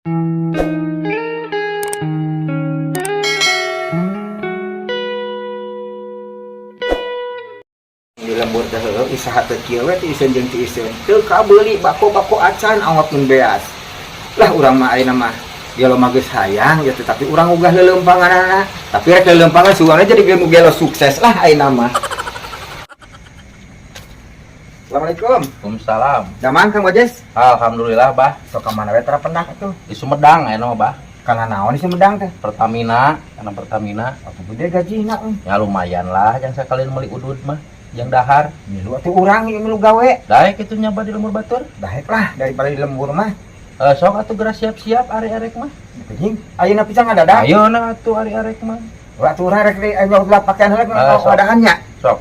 Di lembur teh heueuh, usaha teh kieu we, ti iseun jeung ti iseun teu kabeuli bako-bako acan, awak mun beas lah. Urang mah ayeuna mah gelo mah geus hayang ya, tetapi urang ogah leuleumpanganana, tapi rek leuleumpangan sugan jadi gelo gelo sukses lah ayeuna mah. Assalamualaikum. Waalaikumsalam. Damang, Kang Bajes? Alhamdulillah, Bah. Sok ka mana we tara pendak atuh? Di Sumedang aya mah, Bah. Kana naon di Sumedang teh? Pertamina, karena Pertamina. Atuh gede gajina. Ya lumayan lah, yang sekalian meuli udud mah, yang dahar. Milu atuh urang ieu, milu gawe. Daek itu nyaba di lembur batur. Daek lah daripada di lembur mah. Eh, sok atuh geura siap-siap ari arek mah. Anjing, ayeuna pisan ngadadak. Ayo na atuh ari arek mah. Waktu urang rek di ayo ulah pakaian heula. Eh, sok. Wadahannya. Sok.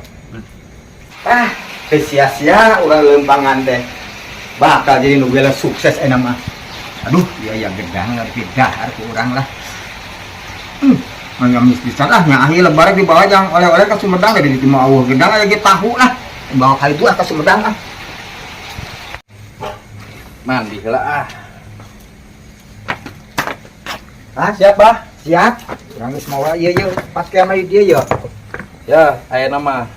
Ah, teu sia-sia urang leumpangan teh. Bakal jadi nu gela sukses ayeuna mah. Aduh, iya ya, gedang ngerti dahar ku urang lah. Ngamis pisan ah nya, akhir lebaran dibawa jang oleh-oleh ke Sumedang, dari di mah euweuh gedang aya ge tahu lah. Bawa ka itu ah, ke Sumedang ah. Mandi heula ah. Ah, Siap, Bah? Siap. Urang geus mawa ieu ieu pakaian mah di dieu ya. Ya, ayeuna mah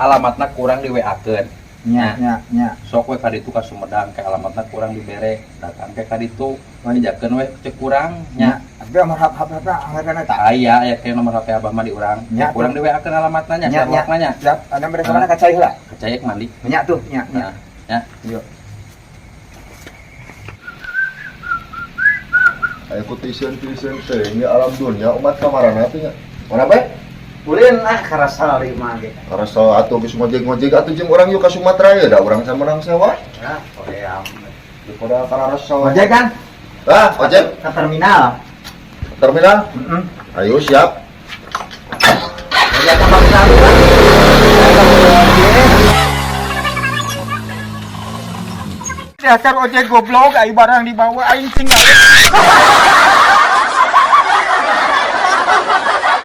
alamatna kurang di WA-keun. Nya nya nya. Sok we ka ditu ka Sumedang, ke alamatna kurang dibere, datang ke ka ditu, bejakeun we cek kurang nya. Nya, tapi nomor HP HP anggarna eta. Aya, aya ke nomor HP Abah mah di urang. Nya, Kurang di WA-keun alamatna nya, Nya, nya. nya nya. Siap, ada mereka mana ka cai heula? Ka cai mandi. Nya tuh, nya nya. Nah, ya. Yuk. Ayo ku tiseun-tiseun teh ini alam dunia umat kamarana teh nya. Mana bae? Ulin ah, karasal di mah ge. Karasa atuh geus ngojek-ngojek atuh jeung urang yuk ka Sumatera ya, da urang sameunang sewa. Ya, hoream. Daripada karasa. Ojek kan? Ah, ojek. Ke terminal. Terminal. Heeh. Ayo siap. Ojek tambah satu kan? Dasar ojek goblok, aing barang dibawa aing tinggal.